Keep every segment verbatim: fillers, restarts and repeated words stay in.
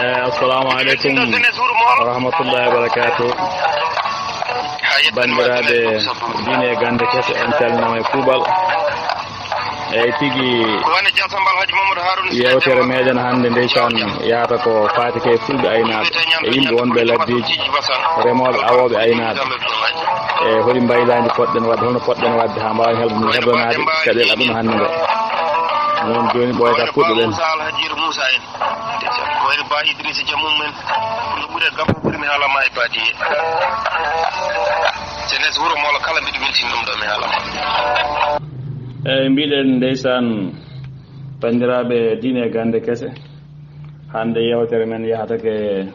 Eh, assalamu aleykum wa rahmatullahi wa barakatuh. Banndiraaɓe diine e gannde kese, on calminaama e kuuɓal. Eyi tigi, yeewtere meɗen hannde ndeysaan yahata ko faati kay fulɓe aynaaɓe e yimɓe wonɓe e laddeeji, remooɓe, awooɓe, aynaaɓe. E holi mbaylaandi poɗɗen waɗde, holno poɗɗen waɗde haa mbaawen heɓ-, heɓanaade caɗeele aduna hannde ngo? Noon jooni ɓooyata puɗɗoɗen. Wayno Ba Idrissa Dia mum en, no ɓuri e gabbo ɓuri mi haalama e Badiye. Jeunesse wuro Molo kala mbiɗo weltin ɗum ɗo mi haalama. Eyi, mbiɗen ndeysaan, banndiraaɓe diine e gannde kese, hannde yeewtere men yahatake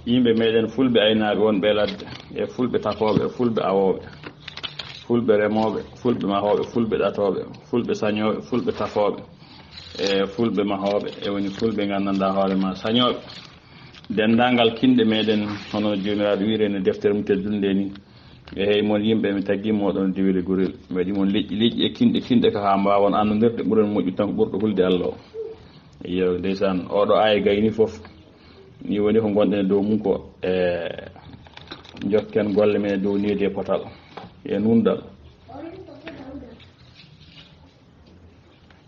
yimɓe meɗen fulɓe aynaaɓe wonɓe e ladde, e fulɓe tafooɓe, e fulɓe awooɓe, fulɓe remooɓe, fulɓe mahooɓe, fulɓe ɗatooɓe, fulɓe sañooɓe, fulɓe tafooɓe, e fulɓe mahooɓe, e woni fulɓe nganndanɗaa hoore ma sañooɓe. Denndaangal kinɗe meɗen, hono Joomiraaɗo wiiri en e deftere mum teddunde ni, e hey mon yimɓe, mi taggi moɗon diwiri gurel, mi waɗi mon leƴƴi leƴƴi e kinɗe kinɗe ka haa mbaawon annondirde ɓuren moƴƴu tan ko ɓurɗo hulde Allah o. Iyo, ndeysaan, oɗo aaya gayni fof. Ni woni ko ngonɗen e dow mum ko e jokken golle men e dow needi e potal e nunɗal.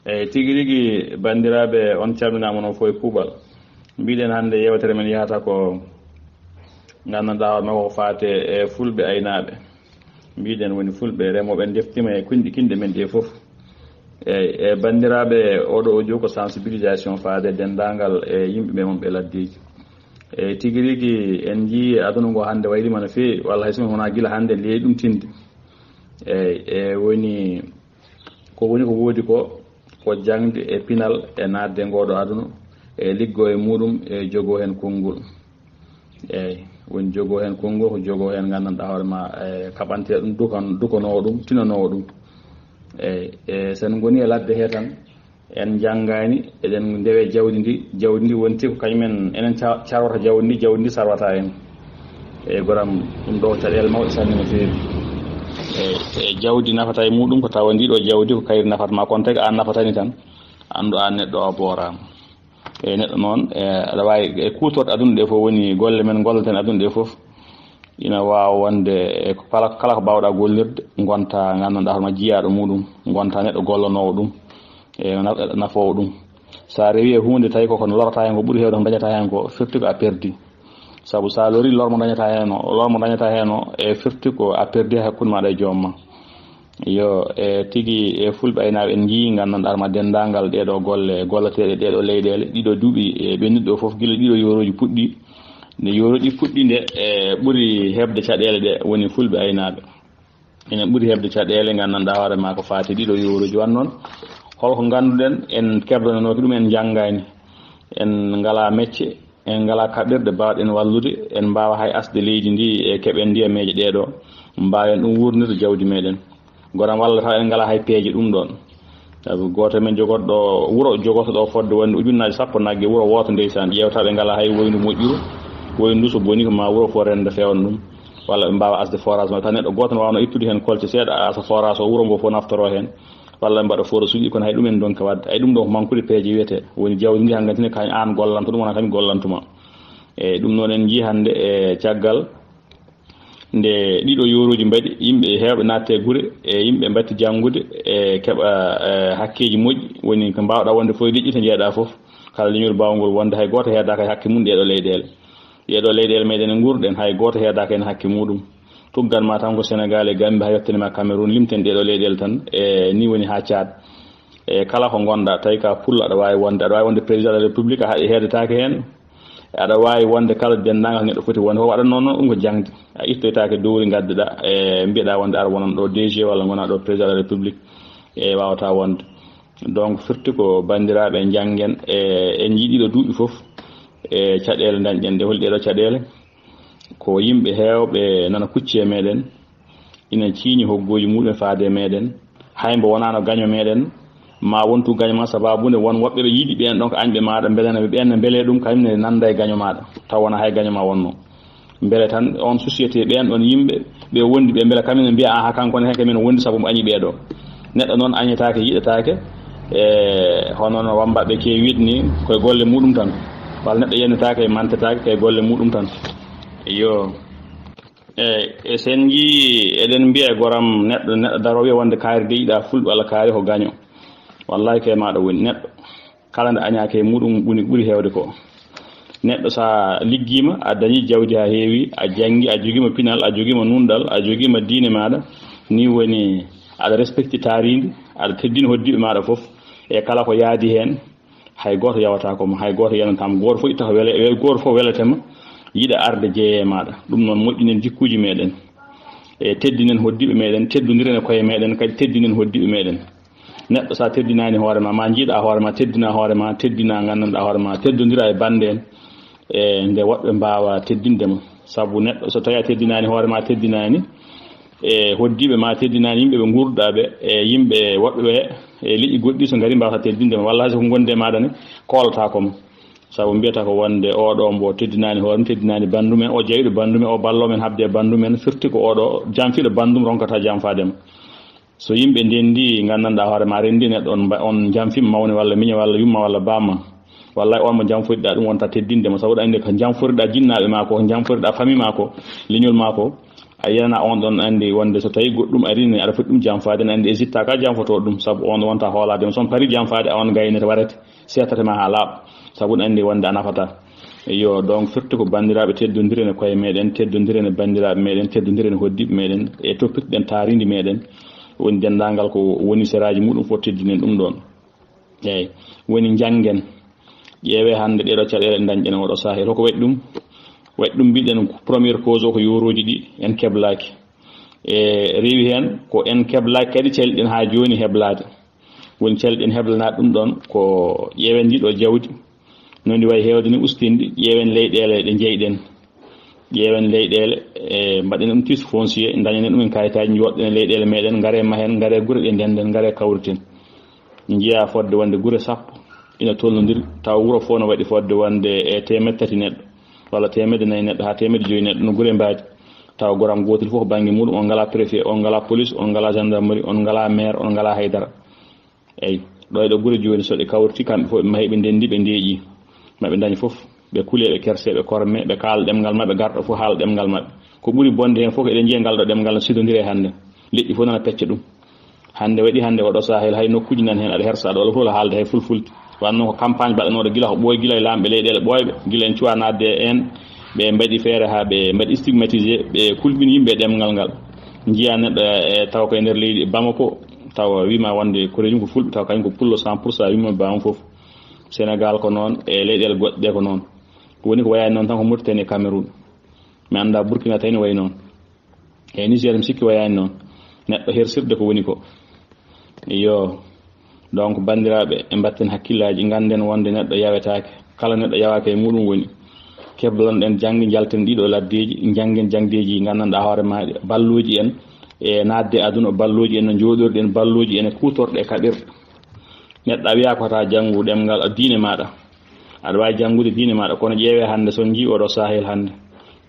Eyi, tigi rigi, banndiraaɓe, on calminaama noon fof e kuuɓal. Mbiɗen hannde yeewtere men yahata ko nganndanɗaa hoore makko ko faate e fulɓe aynaaɓe. Mbiɗen woni fulɓe remooɓe, en ndeftiima e kinɗe, kinɗe men ɗe fof. Eyi, e banndiraaɓe, oɗo audio ko sensibilisation faade denndaangal e yimɓe ɓe wonɓe e laddeeji. Eyi, tigi rigi, en njiyii aduna ngo hannde wayliima no feewi, walla hay so wonaa gila hannde en leeyi ɗum tinde. Eyi, e woni, ko woni ko woodi ko, ko jaŋde e pinal e naatde ngooɗo aduna, e liggo e muɗum, e jogoo heen konngol. Eyi, woni jogoo heen konngol, ko jogoo heen nganndanɗaa hoore ma, e kaɓantee ɗum, dukan-, dukanoowo ɗum, tinanoowo ɗum. Eyi, e so en ngonii e ladde hee tan, en njanngaani, eɗen ndewe jawdi ndi, jawdi ndi wonti ko kañum en, enen ca-, carwata jawdi ndi, jawdi ndi sarwata en. Eyi, goram, ɗum ɗo ko caɗeele mawɗe sanne no feewi. Eyi, e jawdi nafata e muɗum ko tawa ndi ɗo jawdi ko kayri nafata ma, kono tagi aan nafatani tan, anndu aan neɗɗo o booraama. E neɗɗo noon, e, aɗa waawi, e kuutorɗe aduna ɗe fof woni golle men ngollaten aduna ɗe fof. Ina waawa wonde e ko kala, kala ko mbaawɗaa gollirde, ngonta nganndanɗaa hoore ma jiyaaɗo muɗum, ngonta neɗɗo gollanoowo ɗum, e na-, nafoowo ɗum. So a rewii e huunde tawi ko ko lorata heen, ko ɓuri heewde ko dañata heen ko, firti ko a perdi. Sabu so a lorii, lor mo dañata heen o, lor mo dañata heen o, e firti ko a perdi e hakkunde maaɗa e joom ma. Yo, e tigi, e fulɓe aynaaɓe en njiyii nganndanɗaa hoore ma denndaangal ɗee ɗoo golle golleteeɗe ɗee ɗoo leyɗeele, ɗii ɗoo duuɓi, e ɓennuɗi ɗoo fof, gila ɗii ɗoo yoorooji puɗɗii. Nde yoorooji puɗɗii nde, e ɓuri heɓde caɗeele ɗe woni fulɓe aynaaɓe. Ene ɓuri heɓde caɗeele nganndanɗaa hoore ma ko faati ɗii ɗoo yoorooji. Wan noon, holko ngannduɗen en keblonooki ɗum, en njanngaani, en ngalaa mecce, en ngalaa kaɓirɗe baawɗen wallude, en mbaawa hay asde leydi ndi e keɓen ndiyameeje ɗee ɗoo, mbaawen ɗum wuurnirde jawdi meɗen. Goram walla taw en ngalaa hay peeje ɗum ɗoon. Sabu gooto men jogotɗo wuro, jogoto ɗo fodde wonde ujunnaaje sappo nagge, wuro wooto ndeysaan, ƴeewta ɓe ngalaa hay woyndu moƴƴuru, woyndu so boni ko ma wuro fof rennda feewan ɗum, walla ɓe mbaawa asde forage ma, taw neɗɗo gooto no waawno ittude heen kolce seeɗa, a asa forage o, wuro ngo fof naftoro heen, walla ɓe mbaɗa forage uji, kono hay ɗum en ndonka waɗde. Ay ɗum ɗo ko mankude peeje wiyetee, woni jawdi ndi hankkadi ne kañ aan gollanto ɗum, wonaa kañ gollanto ma. Eyi, ɗum noon en njii hannde e caggal nde ɗii ɗoo yoorooji mbaɗi, yimɓe heewɓe naatte gure, e yimɓe mbatti janngude, e keɓa, e, hakkeeji moƴƴi, woni ko mbaawɗaa wonde fof e leƴƴi to njeeɗaa fof, kala leñol baawngol wonde hay gooto heedaaka e hakke mum ɗee ɗoo leyɗeele. Ɗee ɗoo leyɗeele meɗen e nguurɗen, hay gooto heedaaka heen hakke muɗum. Tuggan ma tan ko Senegaal e Gammbi, haa yottani ma Cameroun, limten ɗee ɗoo leyɗeele tan, e nii woni haa Caad. E kala ko ngonɗaa, tawi ka pullo aɗa waawi wonde, aɗa waawi wonde président de la République, a haɗi heedetaake heen. Aɗa waawi wonde kala denndaangal neɗɗo foti wonde, ko waɗatnoo noon ɗum ko jaŋde. A ittoytaake dowri ngadduɗaa, e mbiyeɗaa wonde aɗa wonan ɗo D G walla ngonaa ɗo président de la République, e waawataa wonde. Donc, firti ko banndiraaɓe njanngen, e en njii ɗii ɗoo duuɓi fof, e caɗeele ndañɗen ɗe, holi ɗee ɗoo caɗeele? Ko yimɓe heewɓe nana kucci e meɗen, ina ciiñi hoggooji muɗum faade e meɗen. Hay mbo wonaano gaño meɗen, ma wontu gaño ma, sababu nde won woɓɓe ɓe yiɗi ɓeen ɗon ko añɓe maaɗa, mbelana ɓe ɓeen, ne mbele ɗum, kañum ne nannda e gaño maaɗa, taw wonaa hay gaño ma wonno. Mbele tan on société, ɓeen ɗon yimɓe, ɓe wondi ɓe, mbele kañum ne mbiya, "Aha, kanko ne, kañum men wondi sabu mbo añi ɓee ɗoo." Neɗɗo noon añetaake, yiɗetaake, e hono no wammbaaɓe keewi wiide ni, koye golle muɗum tan. Walla neɗɗo yennetaake, mantetaake, kay golle muɗum tan. Iyo. E, e sen njii, eɗen mbiya e goram neɗɗo, neɗɗo daroo wiya wonde kaari de yiɗa fulɓe, walla kaari ko gaño. Wallahi kay maɗa woni neɗɗo. Kala nde añaake e muɗum ɓuri, ɓuri heewde ko. Neɗɗo sa liggiima, a dañi jawdi haa heewi, a janngi, a jogiima pinal, a jogiima nunɗal, a jogiima diine maɗa, ni woni aɗa respecti taariindi, aɗa teddini hoddiiɓe maɗa fof, e kala ko yaadi heen, hay gooto yawataako ma, hay gooto yenantaama. Gooto fof ittata wele, wel-, gooto fof welete ma, yiɗa arde jeeye maɗa. Ɗum noon moƴƴinen jikkuuji meɗen, e teddinen hoddiiɓe meɗen, teddondiren e koye meɗen, kadi teddinen hoddiiɓe meɗen. Neɗɗo sa teddinaani hoore ma, ma njiiɗa hoore ma, teddina hoore ma, teddina nganndanɗa hoore ma, teddondira e bannde en, e nde woɗɓe mbaawa teddinde ma. Sabu neɗɗo so tawi a teddinaani hoore ma, teddinaani e hoddiiɓe ma, teddinaani yimɓe ɓe nguurduɗa ɓe, e yimɓe woɗɓe ɓe, e leƴƴi goɗɗi so ngari mbawata teddinde ma. Walla hay so ko ngondi e maɗa ne, koolata ko ma. Sabu mbiyata ko wonde oɗo mbo teddinaani hoore, teddinaani banndum en, o jeyɗo banndum en, o ballo men habde e banndum en, firti ko oɗo janfiɗo banndum ronkata janfaade ma. So yimɓe ndenndi, nganndanɗa hoore ma, renndi neɗɗo, on mba-, on janfima mawne walla miñe walla yumma walla bamma, wallay on mo janforiɗa ɗum wonta teddinde mo, sabu ɗa anndi ko janforiɗa jinnaaɓe ma ko, ko janforiɗa fami ma ko, leñol ma ko, a yenana on ɗon anndi wonde so tawi goɗɗum arini, aɗa foti ɗum janfaade, ne anndi hésitaka janfoto ɗum, sabu on wonta hoolaade mo. So on pari janfaade, a on gaynete warete, seetate ma haa laaɓa, sabu ne anndi wonde a nafata. Iyo, donc, firti ko banndiraaɓe, teddondiren e koye meɗen, teddondiren e banndiraaɓe meɗen, teddondiren e hoddiiɓe meɗen, e toppitoɗen taarindi meɗen, woni denndaangal ko woni seraaji muɗum fof teddinen ɗum ɗon. Eeyi, woni njanngen, ƴeewe hannde ɗeɗo caɗeele dañɗen oɗo sahaa, hol ko waɗi ɗum? Waɗi ɗum mbiɗen première cause o ko yoorooji ɗi en keblaaki. E rewi heen ko en keblaaki kadi calɗen haa jooni heblaade. Woni calɗen heblanaade ɗum ɗon ko ƴeewen ndi ɗo jawdi, no ndi wayi heewde ni ustinde, ƴeewen leyɗeele ɗe njeyɗen. Ƴeewen leyɗeele, e mbaɗen ɗum titre foncier, dañanen ɗumen kayitaaji, njooɗɗen e leyɗeele meɗen, ngare mahen, ngare gure ɗe ndenden, ngare kawriten. Njiya fodde wonde gure sappo ina tolnodiri, tawa wuro fof no waɗi fodde wonde e teemedde tati neɗɗo, walla teemedde nayi neɗɗo, haa teemedde joyi neɗɗo, no gure mbaadi. Tawa goram gootel fof ko bannge muɗum, on ngala préfet, on ngala police, on ngala gendarmerie, on ngala maire, on ngala haydara. Eyi, ɗo e ɗo gure jooni, so ɗe kawriti, kamɓe fof ɓe mahi, ɓe ndenndi, ɓe ndeeƴi. Ma ɓe ndañ fof, ɓe kule, ɓe kerse, ɓe korme, ɓe kaala ɗemngal maɓɓe, garɗo fof haala ɗemngal maɓɓe. Ko ɓuri bonde heen fof, ko eɗen njiya ngal ɗo ɗemngal no sidondiri e hannde. Leƴƴi fof nana pecca ɗum. Hannde waɗi, hannde oɗo sahel, hay nokkuuji nan heen, aɗa hersa, aɗa walla fof haalde hay fulfulde. Wanno ko campagne mbaɗanooɗo gila ko ɓooy, gila e laamɓe leyɗeele ɓooyɓe, gila en cuwanaade en, ɓe mbaɗi feere haa ɓe mbaɗi stigmatisé, ɓe kulɓini yimɓe e ɗemngal ngal. Njiya neɗɗo e, taw ko e nder leydi Bamako, tawa wima wonde koreejum ko fulɓe, tawa kañum ko pullo cent pour cent, wima bamum fof. Sénégal ko noon, e leyɗeele goɗɗe ɗe ko noon. Ko woni ko wayani noon tan ko Mauritanie e Cameroun. Mi annda Burkina tawi ne wayi noon. E Niger mi sikki wayaani noon. Neɗɗo hersirde ko woni ko. Iyo. Donc, banndiraaɓe, e mbatten hakkillaaji, ngannden wonde neɗɗo yawetaake. Kala neɗɗo yawaaka e muɗum woni. Keblanɗen jannge, njalten ɗiɗo laddeeji, njanngen janndeeji, nganndanɗaa hoore maaɗa, balluuji en, e naatde aduna, balluuji en no njooɗorɗen, balluuji en e kuutorɗe e kaɓirɗe. Neɗɗo a wiyaa ko wata janngu ɗemngal diine maaɗa. Aɗa waawi janngude diine maaɗa, kono ƴeewee hannde, so on njii oɗo sahel hannde,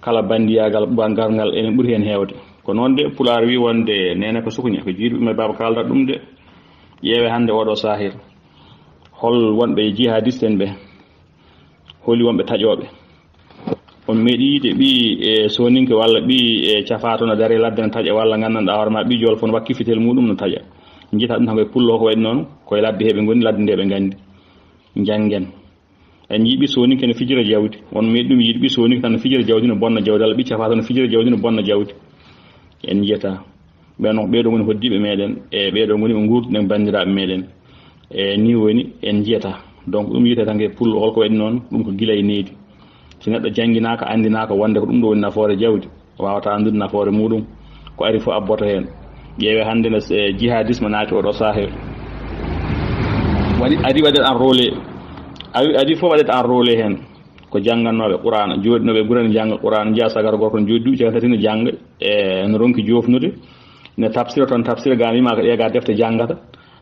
kala banndiyaagal, ba-, garngal ene ɓuri heen heewde. Ko noon de, Pulaar wii wonde neene ko sukuña, ko jiiduɓe e baaba kaalda ɗum de. Ƴeewee hannde oɗo sahel, hol wonɓe jihadiste en ɓe? Holi wonɓe taƴooɓe? On meeɗi yiide ɓii, e, Sooninke walla ɓii, e, Cafaato no daree ladde no taƴa, walla nganndanɗaa hoore ma ɓii Jolfo no wakki fitel muɗum no taƴa? Njiyata ɗum tan koye pullo ko waɗi noon, koye ladde he ɓe ngoni, ladde nde ɓe nganndi. Njanngen. En njii ɓii Sooninke no fijira jawdi. On meeɗi ɗum yiide ɓii Sooninke tan no fijira jawdi, no bonna jawdi, walla ɓii Cafaato no fijira jawdi, no bonna jawdi. En njiyata. Ɓen, ɓee ɗoo ngoni hoddiiɓe meɗen, e ɓee ɗoo ngoni ɓe nguurduɗen banndiraaɓe meɗen. E nii woni en njiyata. Donc, ɗum yiyetee tan ko e pullo, hol ko waɗi noon? Ɗum ko gila e needi. So neɗɗo jannginaaka, anndinaaka wonde ko ɗum ɗoo woni nafoore jawdi, o waawataa anndude nafoore muɗum. Ko ari fof abboto heen. Ƴeewee hannde no, e, jihadisme naati oɗo sahel. Waɗi, adi waɗet enrôlé. Ari, adi fof waɗet enrôlé heen. Ko janngannooɓe Qur'aana, jooɗinooɓe e gure ne njannga Qur'aana, njiya sagara gorko ne jooɗi duuɓi capanɗe tati ne jannga, e, no ronki joofnude, ne tafsira toon, tafsira ga wiima ko ɗee ga defte janngata,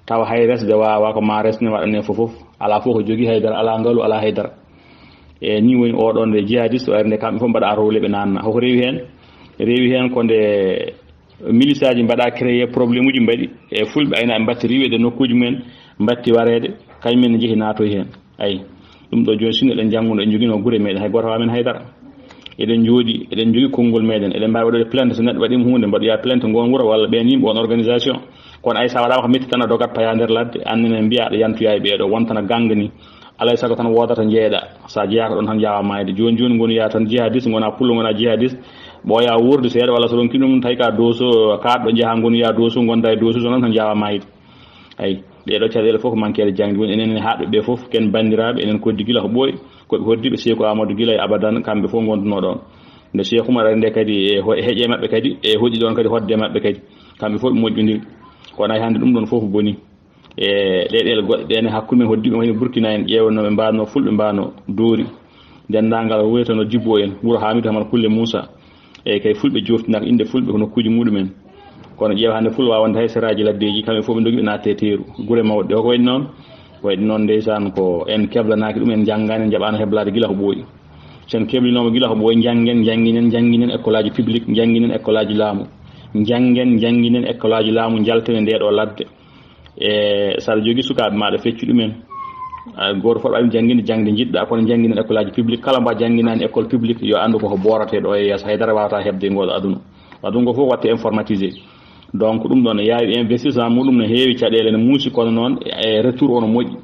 tawa hay resde waawaa, ko ma resne waɗane fof fof, alaa fof ko jogii haydara, alaa ngalu, alaa haydara. E, nii woni oɗon nde jihadiste o ari nde kamɓe fof mbaɗa enrôlé ɓe naatna. Hoko rewi heen? Rewi heen ko nde milisaaji mbaɗa créé, problème uji mbaɗi, e fulɓe aynaaɓe mbatti riiweede nokkuuji mumen, mbatti wareede, kañum en njehi naatoyi heen. Ayi, Ɗum ɗo jooni, sinno eɗen njannguno, en njoginoo gure meeɗen, hay gooto hawaa men haydara. Eɗen njooɗi, eɗen njogi konngol meeɗen, eɗen mbaawi waɗude plainte so neɗɗo waɗiima huunde, mbaɗoya plainte ngoon wuro walla ɓeen yimɓe, on organisation. Kono hay so a waɗaama ko metti tan, a dogat paya nder ladde, annene mbiya aɗa yantoya e ɓeeɗo, wontana gannga ni. Alay sago tan woodata njeeyɗa, so a jeyaaka ɗoon tan njaawaa maayde. Jooni jooni ngonoya tan jihadiste, ngonaa pullo, ngonaa jihadiste. Ɓooya wuurde seeɗa walla so ronki ɗum tawi ka dooso, kaaɗɗo njaha ngonoya dooso, ngonda e dooso, so noon tan njaawaa maayde. Eyi, ɗee ɗoo caɗeele fof ko mankeede jaŋde. Woni enen haaɗɓe ɓee fof, ken banndiraaɓe, enen koddi gila ko ɓooyi, ko ɓe hoddiiɓe Seeku Aamadu gila e abadan, kamɓe fof ngondunoo ɗoon. Nde Seeku Umar ari nde kadi e ho-, heƴe maɓɓe kadi, e hoɗi ɗoon kadi hoɗde maɓɓe kadi. Kamɓe fof ɓe moƴƴondiri. Kono hay hannde ɗum ɗoon fof boni. E ɗee ɗeele goɗɗe ɗee ne, hakkunde men hoddiiɓe wayno Burkina en, ƴeewanoo ɓe mbaanoo, Fulɓe mbaanoo, Doori. Denndaangal wuro to no Jibbo en, wuro Haamidu Hamal Kulle Muusa. Eyi kay, Fulɓe jooftinaaka innde Fulɓe ko nokkuuji muɗumen. Kono ƴeewa hannde Fulɓe waawande hay seraaji laddeeji, kamɓe fof ɓe ndogi ɓe naatte teeru. Gure mawɗe ɗe, ko waɗi noon? Waɗi noon ndeysaan ko en keblanaaki ɗum, en njanngaani, en njaɓaano heblaade gila ko ɓooyi. So en keblinooma gila ko ɓooyi, njanngen, njannginen, njannginen ekkolaaji public, njannginen ekkolaaji laamu. Njanngen, njannginen ekkolaaji laamu, njalten e ndee ɗoo ladde. E so aɗa jogii sukaaɓe ma, aɗa fecci ɗumen. A, gooto fof aɗa waawi janngin'de jaŋde njiɗɗa, kono njannginen ekkolaaji public. Kala mbo a jannginaani école public, yo anndu ko ko booratee ɗo e yeeso, hay dara waawataa heɓde e ngooɗo aduna. Aduna ko fof waɗte informatisé. Donc, ɗum ɗoon ne yaawi, investissement muɗum ne heewi caɗeele, ne muusi, kono noon e retour o no moƴƴi.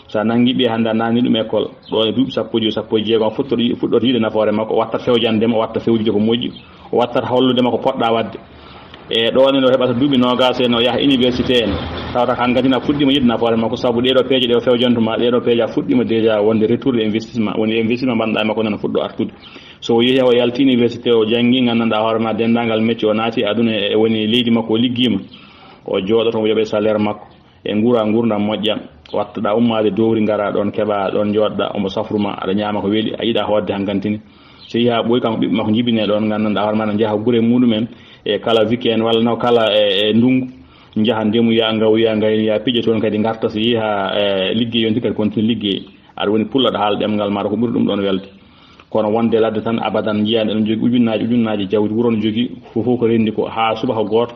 So a nanngi ɓiye hannde, a naatni ɗum école, ɗo e duuɓi sappo e joy, sappo e jeegom, fuɗɗoto yi-, fuɗɗoto yiide nafoore makko, o wattat fewjande ma, o watta fewjude ko moƴƴi, o wattat hollude ma ko poɗɗa waɗde. E ɗo ne, o heɓata duuɓi noogaas en, o yaha université en, tawata ko hankadi na fuɗɗiima yiide nafoore makko, sabu ɗee ɗoo peeje ɗe o fewjantu ma, ɗee ɗoo peeje a fuɗɗiima déjà wonde retour de investissement, woni investissement mbanɗa e makko nana fuɗɗo artude. So o yehi, o yalti université, o janngi, nganndanɗaa hoore ma, denndaangal métier, o naati e aduna, e woni leydi makko, o liggiima, o jooɗoto, o yoɓe salaire makko, e nguura nguurndam moƴƴa, wattaɗa ummaade dowri, ngara ɗoon, keɓa ɗoon, njooɗɗa, omo safru ma, aɗa ñaama ko weli, a yiɗa hootde hankantini. So yehi haa ɓooyi, kanko ɓiɓɓe makko njibinee ɗoon, nganndanɗaa hoore ma, na njaha gure muɗumen, e kala weekend walla no kala e, e ndunngu, njaha ndemoya, ngawoya, ngaynoya, pija toon kadi ngarta, so yehi haa, e, liggey yonti kadi continue liggey. Aɗa woni pullo, aɗa haala ɗemngal maaɗa, ko ɓuri ɗum ɗoon welde. Kono wonde ladde tan, abadan, njiyaa eɗen njogi ujunnaaji, ujunnaaji jawdi, wuro no jogii, fof fof ko renndi ko, haa subaka gooto,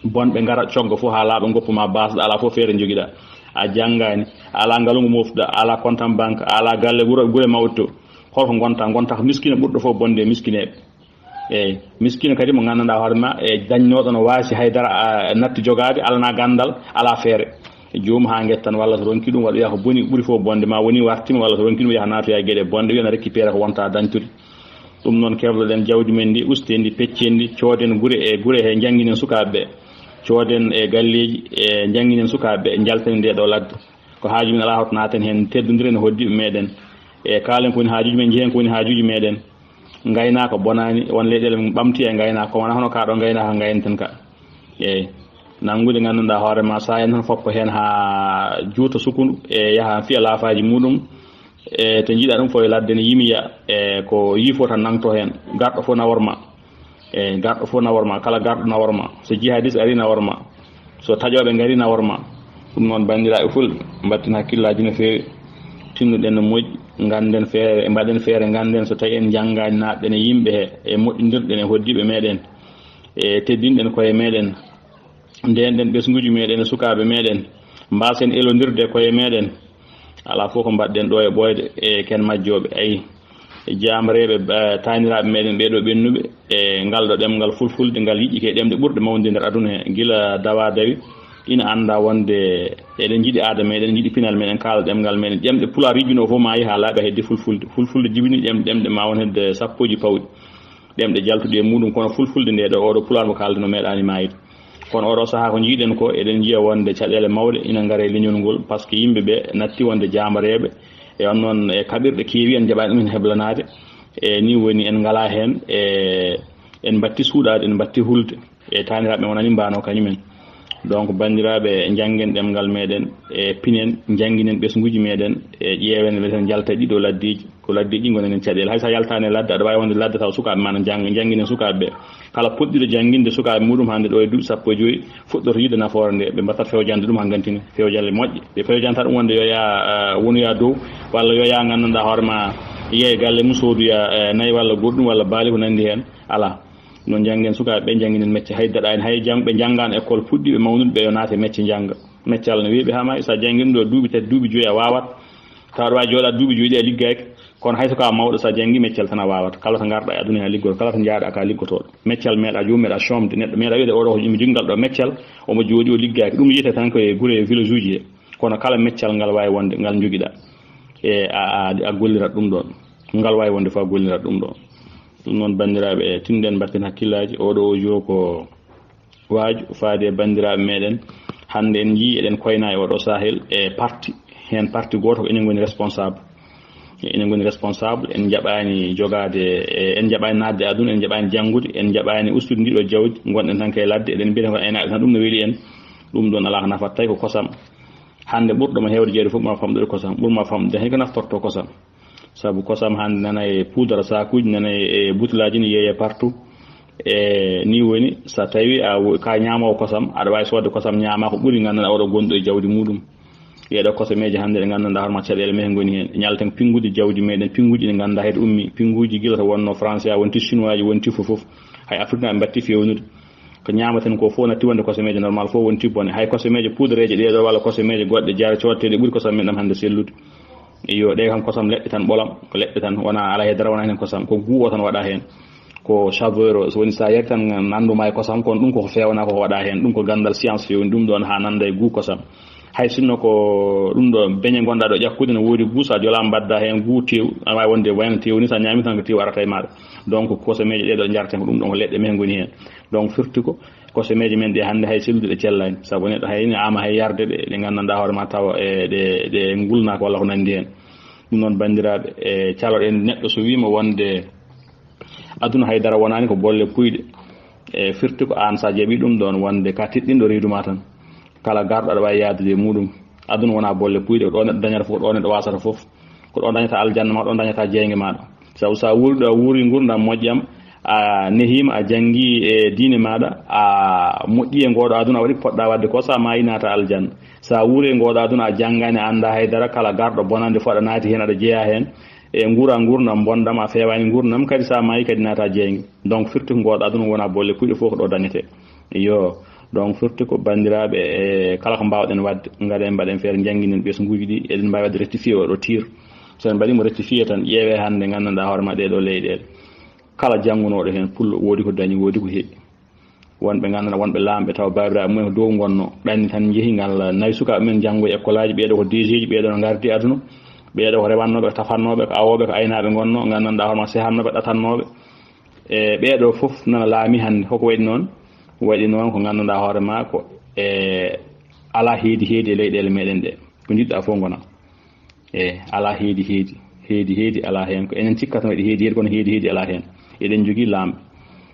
bonɓe ngara, cogga fof haa laaɓa, ngoppa ma baasɗo, alaa fof feere njogiɗaa. A janngaani, alaa ngalngu moftuɗaa, alaa compte en banque, alaa galle, wuro, gure mawɗe to. Holko ngonta? Ngonta ko miskino ɓurɗo fof bonde e miskineeɓe. Eyi, miskino kadi mo nganndanɗaa hoore ma, e dañnooɗo no waasi hay dara, a, natti jogaade, alanaa ganndal, alaa feere. Joomum haa ngettan, walla so ronki ɗum waɗoya ko boni, ɓuri fof bonde, ma woni wartima, walla so ronki ɗum yaha naatoya e geɗe bonɗe, wiya na récupérer ko wonta dañtude. Ɗum noon, kebloɗen jawdi men ndi, usten ndi, peccen ndi, cooden gure e gure he, njannginen sukaaɓe ɓe. Cooden e galleeji, e njannginen sukaaɓe ɓe, njalten nde ɗo ladde. Ko haaju men alaa hoto naaten heen, teddondiren e hoddiiɓe meɗen. E kaalen ko woni haajuuji men, njehen ko woni haajuuji meɗen. Ngaynaaka bonaani, won leyɗeele men ɓamti e ngaynaaka, ko wona hono kaa ɗo ngaynaaka ngayneten ka. Eey, nanngude nganndanɗaa hoore ma, so en tan foppo heen haa juuta sukundu, e yaha fiya laafaaji muɗum, e to njiɗa ɗum fof e ladde ne yimiya, e ko yiifo tan nangto heen, garɗo fof nawor ma. Eey, garɗo fof nawor ma, kala garɗo nawor ma, so jihadis ari nawor ma, so taƴooɓe ngari nawor ma. Ɗum noon, banndiraaɓe fulɓe, mbaɗten hakkillaaji no feewi, tinnuɗen no moƴƴi, ngannden feere, mbaɗen feere, ngannden so tawi en njanngaani naatɗen e yimɓe he, e moƴƴindirɗen e hoddiiɓe meɗen, e teddinɗen koye meɗen, ndeenɗen ɓesnguuji meɗen e sukaaɓe meɗen, mbaasen elondirde koye meɗen. Alaa fof ko mbaɗɗen ɗo e ɓooyde e ken majjooɓe. Ayi, e jaambareeɓe, eh, taaniraaɓe meɗen ɓee ɗo ɓennuɓe, e ngal ɗo ɗemngal fulfulde, ngal yiɗi ke ɗemɗe ɓurɗe mawnude nder aduna he, gila dawa dawi, ina annda wonde eɗen njiɗi aada meɗen, njiɗi pinal meɗen, kaala ɗemngal meɗen. Ɗemɗe pulaar yijjunoo fof maayi haa laaɓi, heddi fulfulde. Fulfulde jibini ɗem-, ɗemɗe ma won hedde sappooji pawɗi. Ɗemɗe jaltuɗe e muɗum, kono fulfulde nde ɗo, oɗo pulaar mo kaalden o meeɗaani maayde. Kono oɗo sahaa ko njiiɗen ko, eɗen njiya wonde caɗeele mawɗe ina ngara e leñol ngol, par ce que yimɓe ɓe natti wonde jaambareeɓe, e on noon e kaɓirɗe keewi en njaɓaani ɗum heen heblanaade, e ni woni en ngalaa heen, e en mbatti suuɗaade, en mbatti hulde, e taaniraaɓe wonani mbaano kañumen. Donc, banndiraaɓe, njanngen ɗemngal meɗen, e pinen, njannginen ɓesnguuji meɗen, e ƴeewen meten njalta ɗiɗo laddeeji. Ko laddeeji ngonani en caɗeele. Hay so a yaltaani e ladde, aɗa waawi wonde ladde taw sukaaɓe ma na njannga, njannginen sukaaɓe ɓe. Kala puɗɗiiɗo jannginde sukaaɓe muɗum hannde ɗo e duuɓi sappo e joy, fuɗɗoto yiide nafoore nde, ɓe mbattat fewjande ɗum haa ngantini, fewjande moƴƴe. Ɓe fewjanta ɗum wonde yo yaa, eh, wonoya dow, walla yo yaa nganndanɗaa hoore ma, yeeya galle mum soodoya, eh, nayi walla goɗɗum walla baali ko nanndi heen. Alaa. No njanngen sukaaɓe ɓe, njannginen mecce. Hay daɗaani, hay jang-, ɓe njanngaano école, puɗɗiiɓe mawnude ɓe yo naate mecce njannga. Mecce Allah no weeɓi haa maayi, so a janngii ɗum ɗo duuɓi tati, duuɓi joyi a waawat. Tawa aɗa waawi jooɗaade duuɓi joyi ɗi a liggaaki, kono hay so ko a mawɗo, so a janngi meccal tan a waawata. Kala to ngarɗa e aduna he a liggoto, kala to njaaɗa ka liggotoɗo. Meccal meeɗa jooɗi, meeɗa comde, neɗɗo meeɗa wiide oɗo ko mi jogi ngal ɗo meccal, omo jooɗi o liggaaki. Ɗum yiyete tan ko e gure e village uji he. Kono kala meccal ngal waawi wonde ngal njogiɗa. E a, a, a gollirat ɗum ɗon. Ngal waawi wonde fof a gollirat ɗum ɗon. Ɗum noon banndiraaɓe, e tinɗen mbatten hakkillaaji. Oɗo o jour ko waaju faade e banndiraaɓe meɗen. Hannde en njii eɗen koyna e oɗo sahel e parti. Heen parti gooto ko enen ngoni responsable. E enen ngoni responsable, en njaɓaani jogaade, e en njaɓaani naatde aduna, en njaɓaani janngude, en njaɓaani ustude ndiɗo jawdi, ngonɗen tan kay ladde, eɗen mbiyata ko aynaaɓe tan, ɗum no weli en. Ɗum ɗon alaa ko nafata, tawi ko kosam. Hannde ɓurɗo mo heewde jeeyde fof ɓurma famɗude kosam, ɓurma famɗude hay ko naftorto kosam. Sabu kosam hannde nana e puudara sakuuji, nana e butulaaji ne yeeye partout. E ni woni, so tawi a wo-, ka ñaamoowo kosam, aɗa waawi soodde kosam ñaama ko ɓuri nganndanɗaa oɗo gonɗo e jawdi muɗum. Ɗeeɗo kosameeje hannde ɗe nganndanɗaa hoore ma caɗeele men ngoni heen. Ñalten ko pinngude jawdi meɗen, pinnguji ɗi nganndanɗaa heɗo ummi, pinnguji gila to wonno Français, a wonti Chinois ji, wonti fof fof. Hay Afrique na ɓe mbatti fewnude. Ko ñaamaten ko fof natti wonde kosameeje normal, fof wonti bone. Hay kosameeje puudareeje ɗeeɗo walla kosameeje goɗɗe jare coodteeɗe ɓuri kosam men ɗam hannde sellude. Iyo, ɗe kam kosam leɗɗe tan ɓolam, ko leɗɗe tan, wona ala he dara wona heen kosam, ko guu o tan waɗa heen. Ko saveur o, so woni sa yari tan nannduma e kosam, kono ɗum koko feewna koko waɗa heen, ɗum ko ganndal science feewni ɗum ɗon haa nannda e guu kosam. Hay sinno ko ɗum ɗo beñe ngonɗa ɗo ƴakkude no woodi guu, sa jolama mbadda heen guu tew, aɗa waawi wonde wayno tew ni, sa ñaami tan ko tew arata e maɗa. Donc kosameeje ɗe ɗo njarten ko ɗum ɗon ko leɗɗe men ngoni heen. Donc firti ko kosameeje men ɗe hannde hay sellude ɗe cellaani, sabu neɗɗo hay ne ama hay yarde ɗe, ɗe nganndanɗaa hoore ma tawa e ɗe, ɗe ngulnaaka walla ko nanndi heen. Ɗum noon banndiraaɓe, e caloɗen neɗɗo so wiima wonde aduna hay dara wonaani ko bolle puyɗe. E firti ko aan sa jaɓi ɗum ɗon wonde ka tiɗɗinɗo reedu ma tan. Kala garɗo aɗa waawi yaadude e muɗum. Aduna wona bolle puyɗe, ko ɗo neɗɗo dañata fof, ko ɗo neɗɗo wasata fof. Ko ɗo dañata aljanna ma, ko ɗo dañata jeynge maɗa. Sabu sa wuuri ɗo, a wuuri ngurdam moƴƴam, a nehiima, a janngi e diine maɗa, a moƴƴi e ngoɗo aduna, a waɗi poɗɗa waɗde ko, sa maayi naata aljanna. Sa wuuri e ngoɗo aduna, a janngaani, a annda haydara, kala garɗo bonande fof aɗa naati heen, aɗa jeyaa heen. E nguura ngurdam bonɗam, a feewaani ngurdam, kadi sa maayi kadi naata jeynge. Donc firti ko ngoɗo aduna wona bolle puyɗe fof ko ɗo dañete. Iyo, donc firti ko banndiraaɓe, e kala ko mbaawɗen waɗde, ngaɗen mbaɗen feere, njannginen ɓesnguuji ɗi, eɗen mbaawi waɗde rectifié oɗo tir. So en mbaɗiima rectifié tan, ƴeewee hannde nganndanɗaa hoore ma ɗee ɗoo leyɗeele. Kala janngunooɗo heen pullo, woodi ko dañi, woodi ko heɓi. Wonɓe nganndanɗaa, wonɓe laamɓe tawa baabiraaɓe mumen ko dow ngonno, ɗanni tan njehi ngal nawi sukaaɓe men janngo e école aji, ɓee ɗoo ko D G ji, ɓee ɗoo no ngardi aduna, ɓee ɗoo ko rewannooɓe, ko tafannooɓe, ko awooɓe, ko aynaaɓe ngonno, nganndanɗaa hoore ma sehannooɓe, ɗatannooɓe. E ɓee ɗoo fof nana laami hannde, hoko waɗi noon? Waɗi noon ko nganndanɗaa hoore ma ko e alaa heedi heedi e leyɗeele meɗen ɗe. Ko njiɗɗaa fof ngona. E alaa heedi heedi, heedi heedi alaa heen. Ko enen cikkata waɗi heedi heedi, kono heedi heedi alaa heen. Eɗen njogii laamɓe.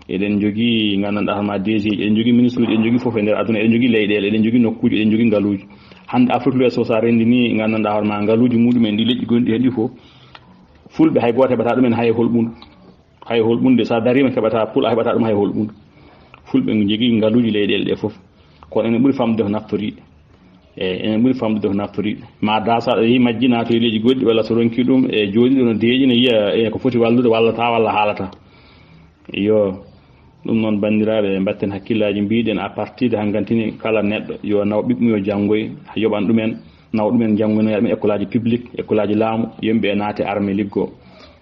Eɗen njogii nganndanɗaa hoore ma D G ji, eɗen njogii ministre uji, eɗen njogii fof e nder aduna, eɗen njogii leyɗeele, eɗen njogii nokkuuji, eɗen njogii ngaluuji. Hannde Afrique l'Ouest o, so a renndinii nganndanɗaa hoore ma ngaluuji muɗum en ɗi leƴƴi gonɗi heen ɗi fof, fulɓe hay gooto heɓataa ɗum en hay e holɓundu. Hay holɓunde, so a dariima keɓataa pul, a heɓataa ɗum hay holɓundu. Fulɓe njogii ngaluuji leyɗeele ɗe fof. Kono enen ɓuri famɗude ko naftori. E enen ɓuri famɗude ko naftori. Ma da so aɗa yehi majji naatoyi leydi goɗɗi, walla so ronki ɗum e jooɗiiɗo no deeƴi, no yiya e ko foti wallude, wallata walla haalata. Iyo, ɗum noon banndiraaɓe, mbatten hakkillaaji, mbiɗen à partir de hanngantini kala neɗɗo yo naw ɓiɓɓe mum yo janngoy, yoɓan ɗumen, naw ɗumen jannginoya ɗum école aji public, école aji laamu, yimɓe naate armée liggo,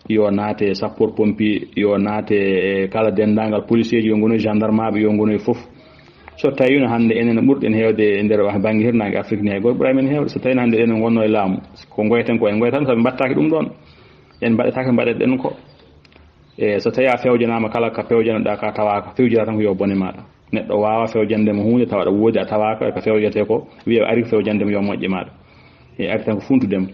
yo naate sapeur pompier, yo naate e kala denndaangal policier ji, yo ngonoy gendarme aɓe, yo ngonoy fof. So tawi no hannde enen ɓurɗen heewde e nder bannge hirnaange Afrique ni, hay gooto ɓuraa men heewde. So tawi no hannde enen ngonno e laamu, ko ngoyten ko en ngoytan, sabu mbattaaki ɗum ɗoon. En mbaɗataake, mbaɗeɗen ko. E so tawi a fewjanaama, kala ka fewjanoɗaa ka tawaaka, fewjira tan ko yo bone maaɗa. Neɗɗo waawa fewjande mo huunde tawa aɗa woodi, a tawaaka, ka fewjete ko, wiya ari fewjande mo yo moƴƴe maaɗa. E ari tan ko funtude mo.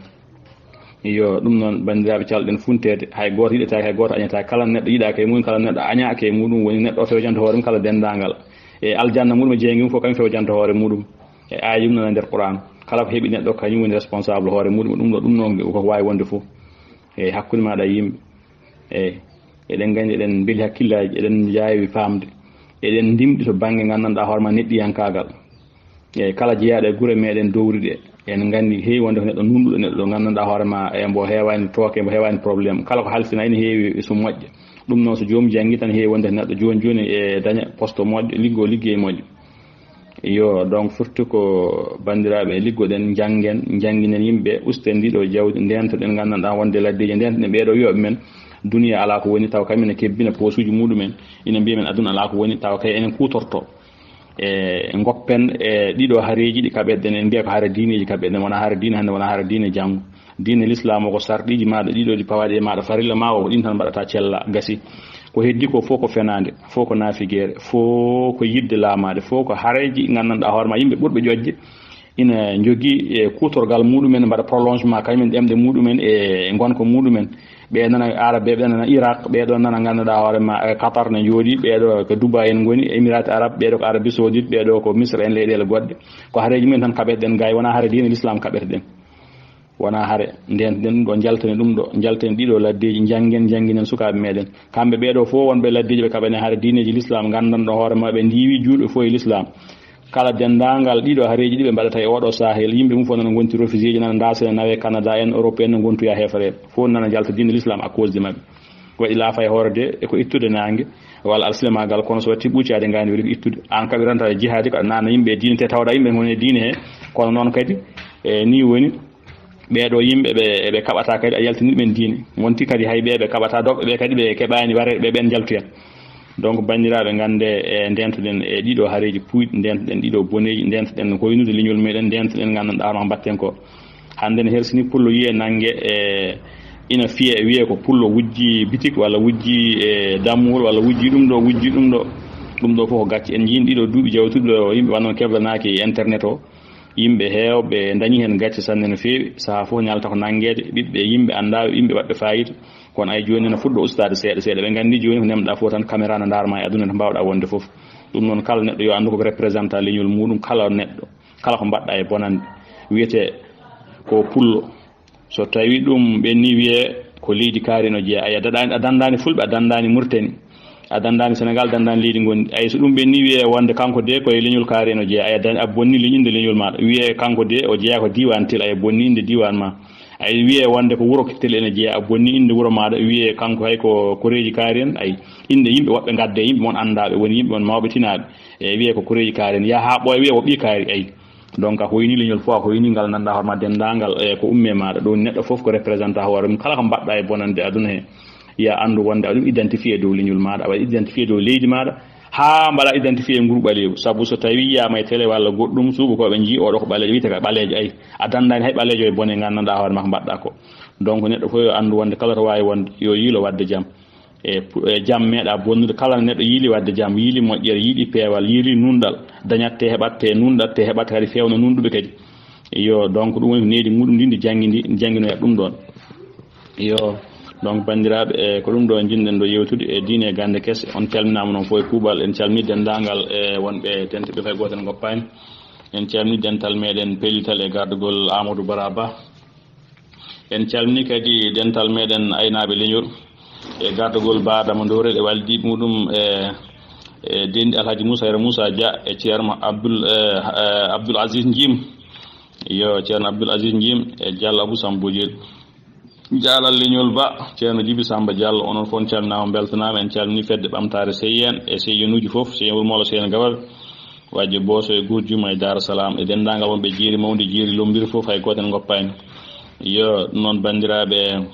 Iyo, ɗum noon, banndiraaɓe, calɗen funteede, hay gooto yiɗataake, hay gooto añataake, kala neɗɗo yiɗaaka e muɗum, kala neɗɗo añaaka e muɗum, woni neɗɗo o fewjanta hoore mum, kala denndaangal. E aljanna muɗum e jeynge mum fof, kañum fewjanta hoore muɗum. E aaya ɗum noon e nder Qur'an, kala ko heɓi neɗɗo, kañum woni responsable hoore muɗum, ɗum ɗo, ɗum noon ko waawi wonde fof. E hakkunde maaɗa e yimɓe. Eeyi, eɗen nganndi, eɗen mbeli hakkillaaji, eɗen njaawi faamde, eɗen ndimɗi to bannge nganndanɗaa hoore ma neɗɗiyankaagal. Eeyi, kala jeyaaɗo e gure meɗen dowri ɗe, en nganndi heewi wonde ko neɗɗo nuunɗuɗo, neɗɗo nganndanɗaa hoore ma, e mbo heewaani tooke, mbo heewaani problème. Kala ko halfina ene heewi so moƴƴa. Ɗum noon, so joomum janngi tan, heewi wonde neɗɗo jooni jooni e daña poste moƴƴo, liggo liggey moƴƴo. Yo, donc, firti ko banndiraaɓe, liggoɗen, njanngen, njannginen yimɓe, usten ndiɗo jawdi, ndeentoɗen, nganndanɗaa wonde laddeeji, ndeentoɗen ɓeeɗo wiyoɓe men, duniya alaa ko woni, taw kamɓe ne kebbina poosuuji muɗumen, ina mbiya men aduna alaa ko woni, taw kay enen kuutorto. E ngoppen e ɗiɗo hareeji ɗi kaɓeɗen, en mbiya ko hare diineeji kaɓeɗen, wona hare diine hannde, wona hare diine janngo. Diine l'islam o ko sarɗiiji maaɗa ɗiɗo ɗi pawaaɗi e maaɗa, farilla ma o ko ɗin tan mbaɗata cella, gasi. Ko heddi ko fof ko fenaande, fof ko naafigeere, fof ko yiɗde laamaade, fof ko hareeji nganndanɗaa hoore ma yimɓe ɓurɓe ƴoƴde ina njogii e kuutorgal muɗumen, mbaɗa prolongement kañumen ɗemɗe muɗumen e ngonka muɗumen. Ɓe nana Arab, ɓe nana Iraq, ɓe ɗo nana ngannduɗaa hoore ma e Qatar ne njooɗi, ɓe ɗo ko Dubai en ngoni, Emirati Arab, ɓe ɗo ko Arabie Saoudite, ɓe ɗo ko Misra en, leyɗeele goɗɗe. Ko hareeji mumen tan kaɓeteɗen, gay wona hare diine l'islam kaɓeteɗen. Wona hare, ndeentoɗen ɗum ɗo, njalten ɗum ɗo, njalten ɗiɗo laddeeji, njanngen, njannginen sukaaɓe meɗen. Kamɓe ɓeeɗo fof wonɓe laddeeji ɓe kaɓane hare diineeji l'islam, nganndanɗo hoore maɓɓe, ndiwi juulɓe fof e l'islam. Kala denndaangal ɗiɗo hareeji ɗi ɓe mbaɗata e oɗo sahel, yimɓe mum fof nana ngonti refugeeji, nana ndaasa, nana nawe Canada en, Europe en, no ngontoya heefereɓe. Fof nana njalta diine l'islam à cause de maɓɓe. Waɗi laafa e hoore de, e ko ittude naange, walla alsilamagal, kono so watti ɓuucaade ngaani weli ko ittude. Aan kaɓiranta e jihaadi ko aɗa naana yimɓe e diine, te tawɗa yimɓe ngoni e diine he, kono noon kadi, e nii woni, ɓeeɗo yimɓe ɓe, ɓe kaɓata kadi a yaltini ɗumen diine. Wonti kadi hay ɓe ɓe kaɓata doɓɓe ɓe kadi ɓe keɓaani ware ɓe ɓen njaltoya. Donc, banndiraaɓe, ngannde e ndeentoɗen e ɗiɗo hareeji puuyɗi, ndeentoɗen ɗiɗo boneeji, ndeentoɗen hoynude leñol meɗen, ndeentoɗen nganndanɗaa hono mbaɗten ko. Hannde ne hersini pullo yiye nannge e ina fiye, wiye ko pullo wujji bitik walla wujji e dammuwol walla wujji ɗum ɗo, wujji ɗum ɗo. Ɗum ɗo fof ko gacce. En njiyii ɗiɗo duuɓi jawtuɗo yimɓe wano keblanaaki e internet o. Yimɓe heewɓe ndañi heen gacce sanne no feewi. Sahaa fof ñalta ko nanngeede ɓiɓɓe yimɓe anndaaɓe, yimɓe waɗɓe faayiida. Kono ay jooni ene fuɗɗo ustaade seeɗa seeɗa. Ɓe nganndi jooni ko nemɗa fof tan, caméra no ndaar ma e aduna, to mbaawɗa wonde fof. Ɗum noon, kala neɗɗo yo anndu ko représentant leñol muɗum, kala neɗɗo, kala ko mbaɗɗa e bonannde, wiyetee ko pullo. So tawi ɗum ɓenni wiyee ko leydi kaari no jeeya, ay a daɗaani, a danndaani Fulɓe, a danndaani Mauritanie, a danndaani Sénégal, danndaani leydi ngonndi. Ay so ɗum ɓenni wiyee wonde kanko de ko e leñol kaari no jeeya, ay a dan-, a bonni leñ-, innde leñol maaɗa. Wiyee kanko de o jeeya ko diiwaan tel, ay a bonni innde diiwaan ma. Ay wiyee wonde ko wuro tel ene jeeya, a bonni innde wuro maaɗa. Wiyee kanko hay ko koreeji kaari en, ay innde yimɓe woɓɓe ngadde, yimɓe mon anndaaɓe, woni yimɓe mon mawɓe tinaaɓe. E wiyee ko koreeji kaari en. Yaha haa ɓooya wiyee ko ɓii kaari, ay. Donc, a hoyni leñol fof, a hoyni ngal, nannda hoore ma denndaangal, e ko umme maaɗa. Ɗum neɗɗo fof ko représentant hoore mum. Kala ko mbaɗɗa e bonande aduna he, ya anndu wonde aɗum identifié dow leñol maaɗa, aɗa identifié dow leydi maaɗa, haa mbaɗa identifié nguru ɓaleewu. Sabu so tawi yiyaama e télé walla goɗɗum, suuɓo ko ɓe njii oɗo ko ɓaleejo, wiyte ka ɓaleejo, ay, a danndaani hay ɓaleejo e bone, nganndanɗaa hoore ma ko mbaɗɗa ko. Donc, neɗɗo fof yo anndu wonde kala to waawi wonde, yo yiilo waɗde jam. E pu-, e jam meeɗa bonnude. Kala neɗɗo yiili waɗde jam, yiili moƴƴere, yiili peewal, yiili nunɗal, dañatte, heɓatte, nunɗatte, heɓatte kadi feewna nunɗuɓe kadi. Yo, donc, ɗum woni ko nehdi muɗum ndi, ndi janngi ndi, ndi jannginoya ɗum ɗoon. Yo, donc, banndiraaɓe, e ko ɗum ɗo njiɗɗen ɗo yewtude e diine e gannde kese. On calminaama noon fof e kuuɓal. En calmini denndaangal e wonɓe tenteɓe fay gooto en ngoppaani. En calmini dental meɗen pellital e gardagol Amadou Baraba. En calmini kadi dental meɗen aynaaɓe leñol e gardagol Ba Adama Dowrel e wallidiiɓe muɗum e, e denɗi Alhaji Moussa Yero Moussa Dia e Ceerno Abdoul, e, e, Abdoul Aziz Njim. Yo, Ceerno Abdoul Aziz Njim e Diallo Abou Samba Bojel. Jaalal leñol Ba, Ceerno Jibi Samba Diallo, onon fof calminaama, mbeltanaama. En calmini fedde ɓamtaare Seyeen e Seyenuuji fof, Seyeen Wuro Mawla, Seyeen Gababe, Wajje Booso e Gurjuma e Daaru Salaam, e denndaangal wonɓe Jeeri Mawndi, Jeeri Lommbiri fof, hay gooto en ngoppaani. Yo, ɗum noon, banndiraaɓe,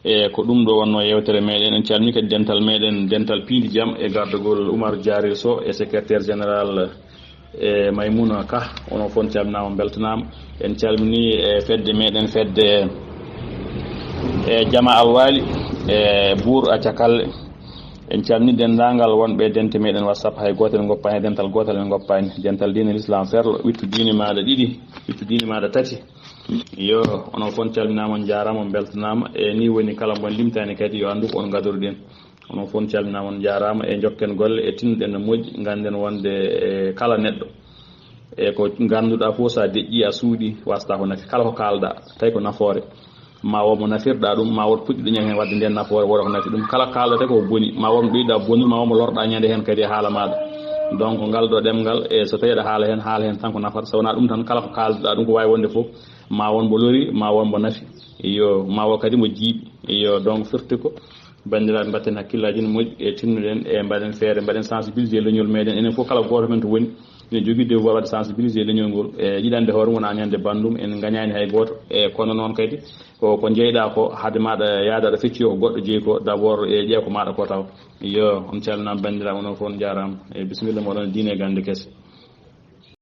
e ko ɗum ɗo wonnoo yeewtere meɗen. En calmini kadi dental meɗen, dental piindi jam e gardagol Oumar Diarel Sow e secrétaire général, e Maymouna Ka, onon fof calminaama, mbeltanaama. En calmini e fedde meɗen, fedde e Jama Alwali e Bour a Cakalle. En calmini denndaangal wonɓe dente meɗen WhatsApp, hay gooto en ngoppaani, dental gootal en ngoppaani. Dental diine l'islam ferlo, wittu diine maaɗa ɗiɗi, wittu diine maaɗa tati. Yo, onon fof calminaama, on njaaraama, on mbeltanaama. E nii woni kala mo en limtaani kadi yo anndu ko on ngadoruɗen. Onon fof calminaama, on njaaraama e njokken golle e tinnuɗen no moƴƴi. Ngannden wonde e kala neɗɗo e ko ngannduɗaa fof, so a deƴƴii, a suuɗii, wasata ko nafi. Kala ko kaalɗaa, tawi ko nafoore. Ma won mo nafirɗaa ɗum, ma won puɗɗiɗo ñaŋ heen waɗde ndeen nafoore, wota ko nafi ɗum. Kala kaalɗaa tawi ko boni, ma won mo ɓeyduɗaa bonnude, ma won mo lorɗaa ñande heen kadi e haala maaɗa. Donc, ngal ɗo ɗemngal, e so tawii aɗa haala heen, haala heen tan ko nafata. So wonaa ɗum tan, kala ko kaalduɗaa ɗum ko waawi wonde fof, ma won mo lori, ma won mo nafi. Iyo, ma won kadi mo jiiɓi. Iyo, donc, firti ko banndiraaɓe, mbaɗten hakkillaaji no moƴƴi e tinnuɗen e mbaɗen feere, mbaɗen sensibilisé leñol meɗen. Enen fof kala gooto men to woni, ina jogii devoir waɗde sensibiliser leñol ngol, e yiɗande hoore mum, wona ñande banndum, en ngañaani hay gooto. E kono noon kadi, ko, ko njeyɗaa ko, hade maɗa yaada aɗa fecci ko goɗɗo jeyi ko, d'abord, e ƴeew ko maɗa ko taw. Yo, on calminaama banndiraaɓe, onon fof on njaaraama. E bisimilla moɗon, diine e gannde kese.